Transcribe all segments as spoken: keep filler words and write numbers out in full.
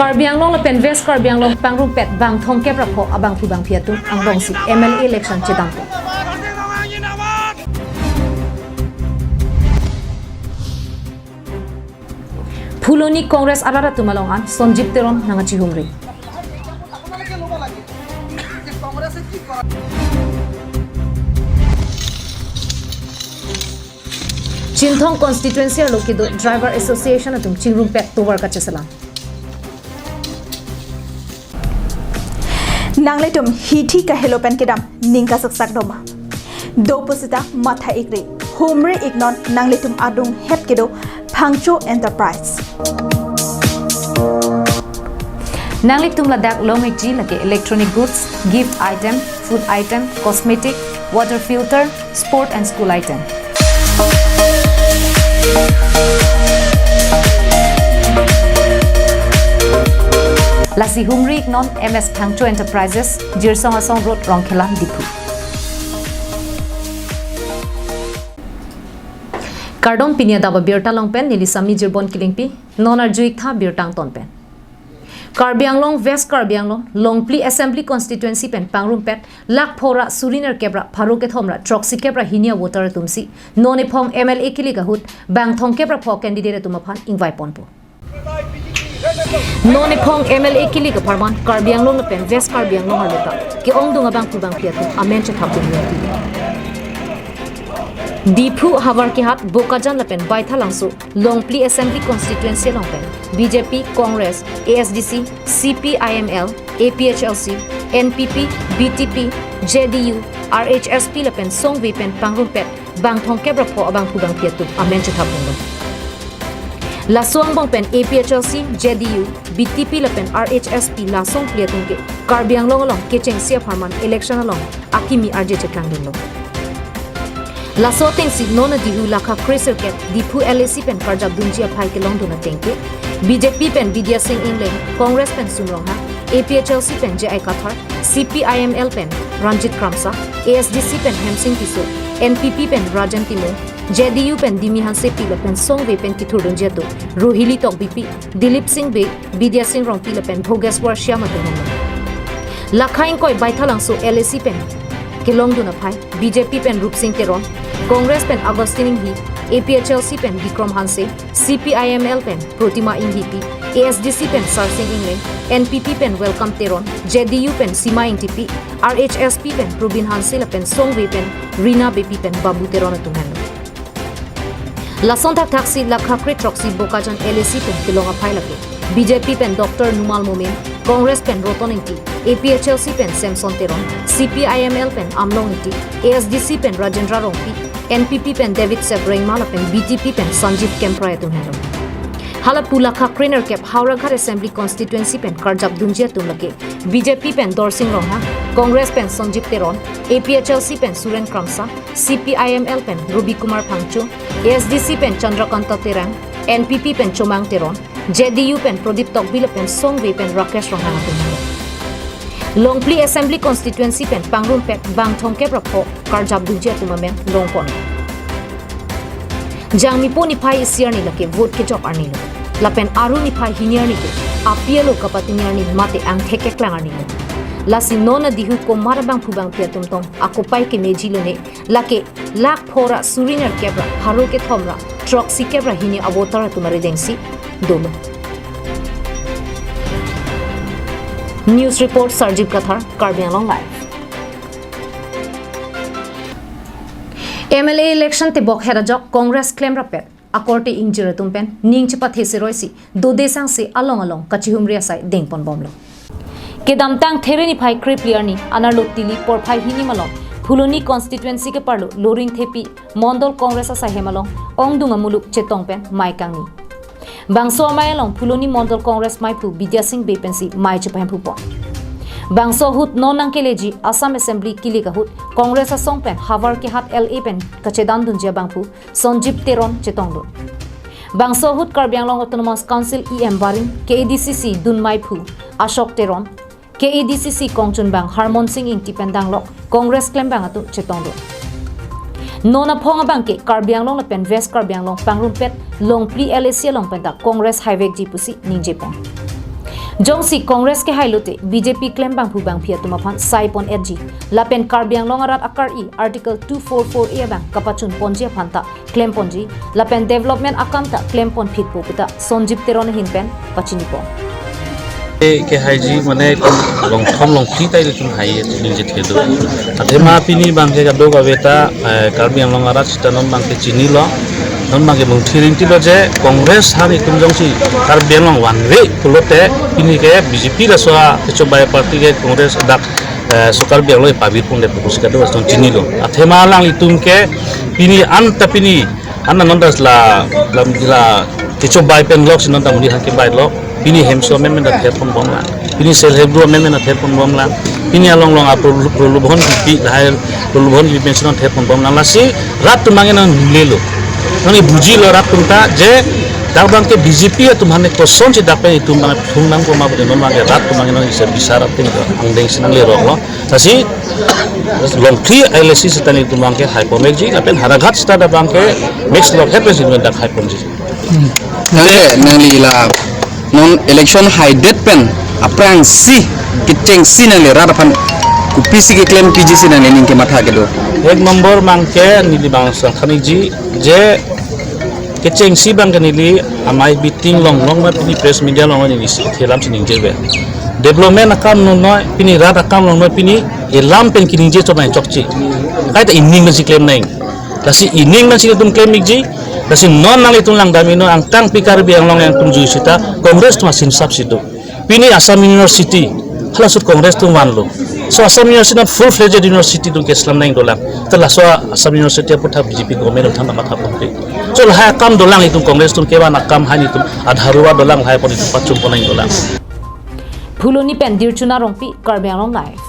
Karbi Anglong lapen West Karbi Anglong pangrumpet bang thomkep ra pho abangphu bangphi atum angbongsi M L A election chedampo. Phuloni Congress arat atum along an Sonjib Teron nangkachihumri. Chinthong constituency arlo kedo Driver Association atum chingrumpet tovar kacheselam. Nanglitum hithi kahelo pen kedam ning kasaksak doma. Do pusita matha ikri. Humri iknon nanglitum adung het kedo Phangcho Enterprise. Nanglitum ladak long ikji lake electronic goods, gift item, food item, cosmetic, water filter, sport and school item. Lasi humri iknon M S Phangcho Enterprises, Jirsong Asong Road, Rongkhelan, Diphu. Kardom, pini adap abirta along pen neli Sami Jirbon Kilingpi, non arju iktha birta angton pen. Karbi Anglong, West Karbi Anglong, Longpli Assembly Constituency pen pangrumpet lakh pho ra suri nerkep ra pharo kethom ra throksi kep ra hini a-voter atumsi non ephong M L A kilik ahut bang thomkep ra pho candidate atum aphan ingvaiponpo. Non ephong M L A kilik apharman Karbi Anglong lapen West Karbi Anglong arlo ta ke-ongdung abangphu bangphi atum amen chethapdun. Diphu, Howraghat, Bokajan lapen Baithalangso, Longpli Assembly Constituency along pen B J P, Congress, A S D C, C P I M L, A P H L C, N P P, B T P, J D U, R H S P lapen songve pen pangrumpet bang thomkep ra pho abangphu bangphi atum amen chethapdun. Laso angbong pen A P H L C, J D U, B T P lapen R H S P lasong phli atum ke Karbi Anglong along kechengsi apharman election along akimi arje cheklangdunlo. Laso atengsi non adihu lakha kre sirkep Diphu L A C pen karjapdunji aphai kelongdun ateng ke B J P pen Bidya Sing Engleng, Congress pen Sum Ronghang, A P H L C pen J I Kathar, C P I M L pen Ranjit Kramsa, A S D C pen Hemsing Tisso, N P P pen Rajen Timung, J D U pen Dimi Hansepi lapen songve pen kethurdunji atum Rohili Tokbipi, Dilip Sing Bey, Bidya Sing Rongpi lapen Bhogeshwar Shyam atum henlo. Lakha ingkoi Baithalangso L A C pen kelongdun aphai B J P pen Rupsing Teron, Congress pen Augustine Enghi, A P H L C pen Bikrom Hanse, C P I M L pen Protima Enghipi, A S D C pen Sarsing Engleng, N P P pen Welcome Teron, J D U pen Sima Engtipi, R H S P pen Probin Hanse lapen songve pen Rina Beypi pen Babu Teron atum henlo. Lason thakthaksi lakha kre throksi Bokajan L A C pen kelong aphai lake B J P pen Doctor Numal Momin, Congress pen Roton Engti, A P H L C pen Samson Teron, C P I M L pen Amlong Engti, A S D C pen Rajendra Rongpi, N P P pen David Sebrengma lapen B T P pen Sanjeev Kemprai atum henlo. Hala pu lakha kre nerkep Howraghat Assembly Constituency pen karjapdunji atum lake B J P pen Dorsing Ronghang, Congress pen Sonjib Teron, A P H L C pen Suren Kramsa, C P I M L pen Ruby Kumar Phangcho, A S D C pen Chandrakanta Terang, N P P pen Chomang Teron, J D U pen Prodip Tokbi lapen songve pen Rakesh Ronghang atum henlo. Longpli Assembly Constituency pen pangrumpet bang thomkep ra pho karjapdunji atum amen longpon. Jangmipo niphai isi arni lake vote kejok arnilo. Lapen Aru niphai hini arni ke api alo kapatini arni mate angthek keklang arnilo. Lasi non adihu komat abangphu bangphi atum tong akopai kemeji lone, lake lakh pho ra suri nerkep ra pharo kethom ra throksi kep ra hini a-voter atum aridengsi dolo. News report, Sarjip Kathar, Karbi Anglong Live. M L A election tebok het ajok Congress klem rapet akorte ingjir atum pen ning chepathe seroisi dode sangse along along kachihumri asai dengponbomlo. Kedamtang There niphai krephli arni anerlo tili porphai hini malom Phuloni constituency keparlo Loringthepi Mondol Congress asaihem along ongdung amuluk chetong pen mei kangni. Bangso amei along Phuloni Mondol Congress meiphu Bidya Sing Bey pensi mei chepahemphupon. Bangso ahut non nangkeleji Assam Assembly kilik ahut Congress asong pen Howraghat L A pen kachedandunji abangphu Sonjib Teron chetongdun. Bangso ahut Karbi Anglong Autonomous Council E M barim, K A D C C dunmeiphu Ashok Teron, K A D C C kongchunbang Harmon Sing Ingti pen danglok Congress klembang atum chetongdun. Non aphong abangke Karbi Anglong lapen West Karbi Anglong pangrumpet Longpli L A C along penta Congress haivekji pusi ningjepon. Jongsi Congress kehai lote B J P klembangphu bangphi atum aphan sai pon-etji. Lapen Karbi Anglong arat akari Article two four four A abang kapachun ponji aphan ta klem ponji. Lapen development akam ta klem pon phitpo puta Sonjib Teron ahin pen pachini pon. Ke, kehaiji mane longthom longphli ta ilitum hai ningje thedo. Athema pini abangke kadokave ta, eh, Karbi Anglong arat sita non abangke chinilo. Non abangke mungthi rinti lo je Congress aphan itum jongsi Karbi Anglong vanve pulote pini ke B J P laso kechobai party ke Congress dak, eh, so Karbi Anglong pavir pondet pusi kadokave ta chinilo. Athema alanglitum ke pini anta pini anta non das la, la, la kechobai pen lok si non ta muni hang kebai lok. Pini hemso amendment ta ther pon bomlang. Pini self help group amendment ta ther pon bomlang. Pini along along a prolo-, prolobhon kipi lahai prolobhon kipi pensi non ther pon bomlang. Lasi rat atum abangke non lelo. Non ibujilo rat atum ta je dak abangke B J P atum aphan kosonsi dak pen itum abang thungnang koma pu non abangke rat atum abangke non isi bisar atum angdeng si nangleroklo. Lasi longphli I L S C sita nelitum abangke hai pon-etji, lapen Howraghat sita dak abangke mix lok het pensi dak hai ponji. Nangli, nangli la non election haidet pen aphrangsi kechengsi nangli rat aphan kopisi keklem piji si nangli ning kematha kedo? Ek number abangke neli abang sangkhaniji je kechengsi abangke neli amei meeting along along ma pini press media along neli isi thelam si ningjebe. Development akam along noi, pini rat akam along noi, pini elam pen keningje chot nai chokche. Kaita ining pensi klem nang. Lasi ining pensi itum klem-ikji. Lasi non nanglitum langdam-iknon, angtang pi Karbi Anglong atum jui sita Congress atum asimsap si do. Pini Assam University, halaso ahut Congress atum vanlo. So Assam University non full-fledged university atum keslam nang dolang. Te laso Assam University aputhak B J P government atum than matha ponpe. So lahai akam dolang itum Congress atum kevan akam hai nelitum adharua dolang lahai apot itum pachun pon nang dolang. Phuloni pen Dirchuna Rongpi, Karbi Anglong Live.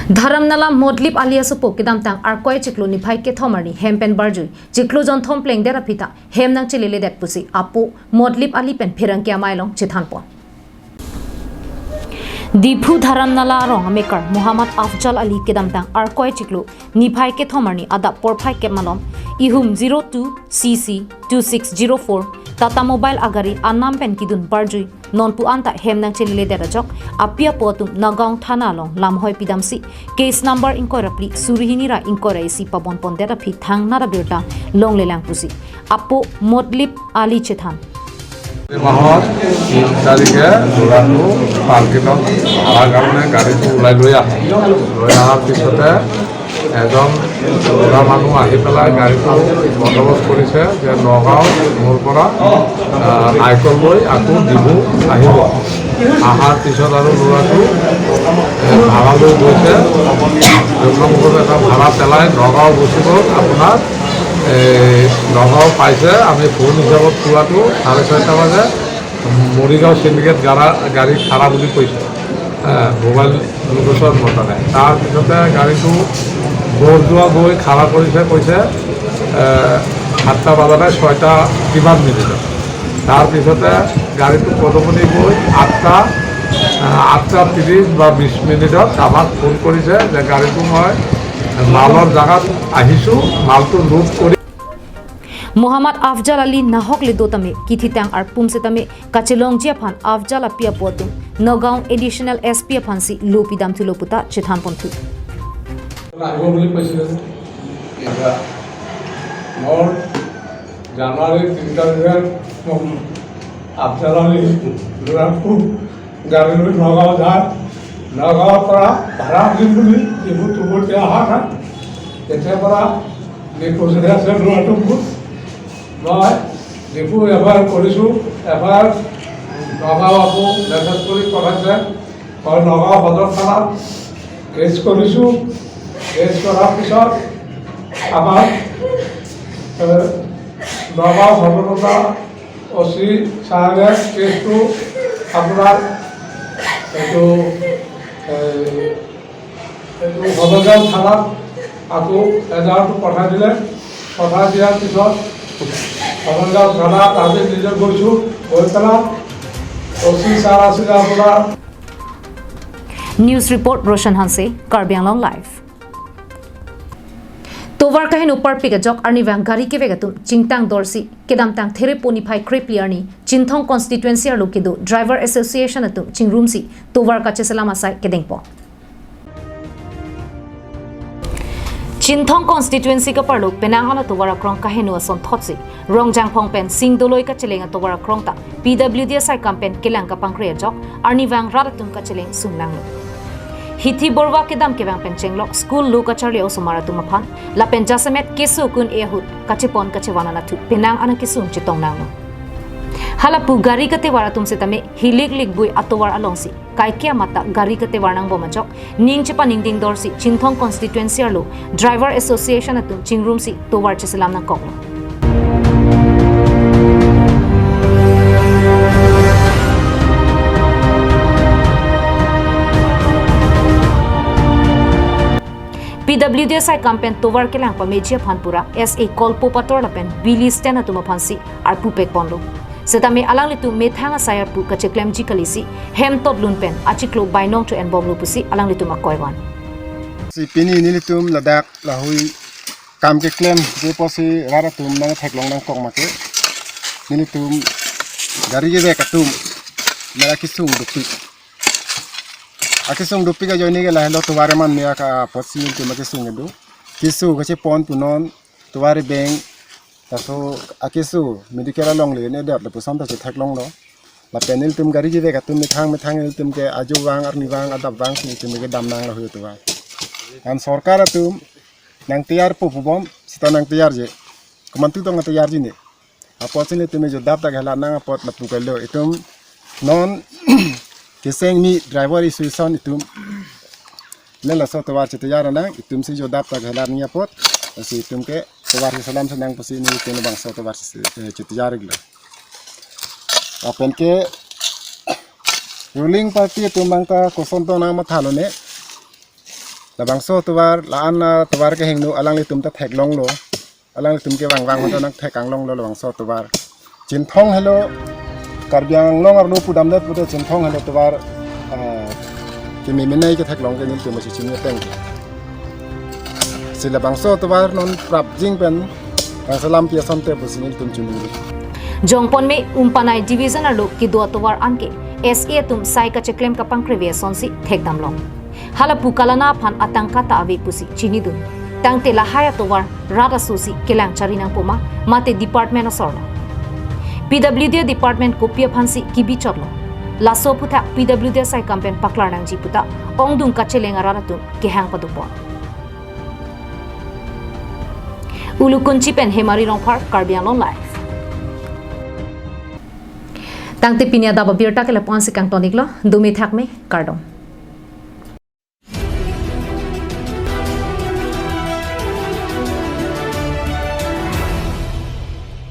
Dharamnala Modlip Ali asopo kedamtang Arkoi chiklo niphai kethom arni hem pen barjui, chiklo jonthom plengdet aphi ta hem nangcheleledet pusi apo Modlip Ali pen pherangke amei along chethan pon. Diphu Dharamnala arong amekar Muhammad Afzal Ali kedamtang Arkoi chiklo niphai kethom arni adap porphai kep malom ihum zero two C C two six zero four Tata Mobile agari anam pen kedun barjui nonpu anta hem nangcheleledet ajok api apo atum Nagaon Thana along lamhoi pidamsi case number ingkoi ra phli suri hini ra ingkoi ra isi pabon pondet aphi thangnat abirta longlelang pusi apo Modlip Ali chethan. এই মাহৰ তিনি তাৰিখে ল'ৰাটো পাৰ্কিঙত ভাড়া কাৰণে গাড়ীটো ওলাই লৈ আহে। লৈ অহাৰ পিছতে এজন ল'ৰা মানুহ আহি পেলাই গাড়ীটো বন্দবস্ত কৰিছে যে নগাঁও মোৰ পৰা, আহ, নাইকল লৈ আকৌ ডিফু আহিব। অহাৰ পিছত আৰু ল'ৰাটো, এ, ভাড়া লৈ গৈছে। জন্মভূমিত এটা ভাড়া পেলাই নগাঁও গুচি গ'ল। আপোনাৰ এই নগাঁও পাইছে, আমি ফোন হিচাপত পোৱাটো চাৰে ছয়টা বাজে মৰিগাঁও চিণ্ডিকেট গাড়া-, গাড়ী খাৰা বুলি কৈছে, এ, মোবাইল লোকেশ্যন মতে। তাৰপিছতে গাড়ীটো বৰদোৱা গৈ খাৰা কৰিছে, কৈছে, এ, সাতটা বজা নাই, ছয়টা কিমান মিনিটত। তাৰপিছতে গাড়ীটো পদুমণি গৈ আঠটা, এ, আঠটা ত্ৰিশ বা বিশ মিনিটত আমাক ফোন কৰিছে যে গাড়ীটো মই মালৰ জেগাত আহিছোঁ, মালটো লোড কৰি Muhammad Afzal Ali nahok le do tame, kithitang arpum setame, kachelongji aphan Afzal api apo atum Nagaon Additional S P aphansi lo pidamthulo puta chethan ponthu. আহিব বুলি কৈছিলে যে। এতিয়া মোৰ জানুৱাৰী তিনি তাৰিখে মোক আফজাল আলী ল'ৰাটো গাড়ী লৈ নগাঁও যায়। নগাঁৱৰ পৰা ভাড়া দিম বুলি ডিফুত উভতি অহা নাই। তেতিয়াৰ পৰা ডিফুত আছে ল'ৰাটো মোৰ। মই ডিফু এফ আই আৰ কৰিছোঁ, এফ আই আৰ নগাঁও আকৌ মেছেজ কৰি পঠাইছে। মই নগাঁও সদৰ থানাত কেছ কৰিছোঁ। কেছ কৰাৰ পিছত আমাৰ, এ, নগাঁও সদৰ থানা অ চি ছাৰে কেছটো আপোনাৰ এইটো, এ, এইটো সদৰগাঁও থানাত আকৌ এজাহাৰটো পঠাই দিলে। পঠাই দিয়াৰ পিছত সদৰগাঁও থানাত আমি নিজে গৈছোঁ, গৈ পেলাই অ চি ছাৰ আছিলে আপোনাৰ। News report, Roshan Hanse, Karbi Anglong Live. Tovar kaheno parpik ajok arnivang gari kevek atum chingtang dorsi kedamtang Therepo niphai krepli arni Chinthong constituency arlo kedo Driver Association atum chingrumsi tovar kacheselam asai kedengpon. Chinthong constituency kaparlo penang an atovar akrong kaheno ason thotsi Rongjangphong pen Singdoloi kacheleng atovar akrong ta P W D asai kam pen kelang kapangkre ajok arnivang rat atum kacheleng sungnanglo. Hithi Borwa kedam kevang pen chenglok school lo kacharli osomar atum aphan lapen jasemet keso kun-e ahut kachepon kachevan anatthu penang an akesung chetongnanglo. Halapu gari katevar atum setame hilik likbui atovar alongsi kaike amat ta gari katevar nangbom ajok ning chepaningding dorsi Chinthong constituency arlo Driver Association atum chingrumsi tovar cheselam nangkoklo. P W D asai kam pen tovar kelang pameji aphan pura S A Kolpo Pator lapen Billy Sten atum aphansi arpu pekponlo. Setame alanglitum methang asai arpu kacheklemji kalisi hem totlun pen achiklo bainong cho enbomlo pusi alanglitum akoi van. Si pini nelitum ladak lahui kam keklem je pusi rat atum nangtheklong nangkok make nelitum gari kevek atum mera kesung dopik. Akesung dopik ajoine ke lahelo tovar man me aka apotsi nelitum akesung kedo. Keso kachepon punon tovar beng laso akeso medical along le ne dat lapuson ta chetheklonglo. Lapen nelitum gari kevek atum methang methang nelitum ke ajo vang arnivang adap vang si nelitum kedam nanglo hu tovar. An sorkar atum nangteyarpo pubom seta nangteyarje. Komantu tong teyarji ne. Apotsi nelitum jodap ta kehelat nang apot lapu kalo itum non keseng mi driver association itum. Ne laso tovar cheteyar nang itum si jodap ta kehelat nang apot. Si itum ke tovar cheselam senang pusi nelitum bangso tovar si, eh, cheteyar iglo. Lapen ke ruling party atum bang ta koson to nang mathalo ne. Labangso tovar la-an atovar kehingno alanglitum ta theklonglo. Alanglitum ke vangvang honta nangthek anglonglo labangso tovar. Chinthong helo Karbi Anglong arlo pudamdet pute Chinthong helo tovar, eh, keme menei ketheklong ke nelitum si chini teng. Si labangso tovar non prapjin pen bangso lampi asonte pusi nelitum chini. Jongpon me Umpanai division arlo kedo atovar anke S A atum sai kacheklem kapangkreve asonsi thekdamlong. Halapu kalana aphan atangka ta ave pusi chinidun. Tangte lahai atovar rat asosi kelang chari nangpo ma mate department asorlo. P W D department kopi aphansi kebichotlo. Laso aphuthak P W D asai kam pen paklar nangji puta ongdung kacheleng arat atum kehang padopon. Ulukunchi pen Hemari Rongphar, Karbi Anglong Live. Tangte pini adap abirta ke lapu-an si kangton iklo, dumi thak me, kardom.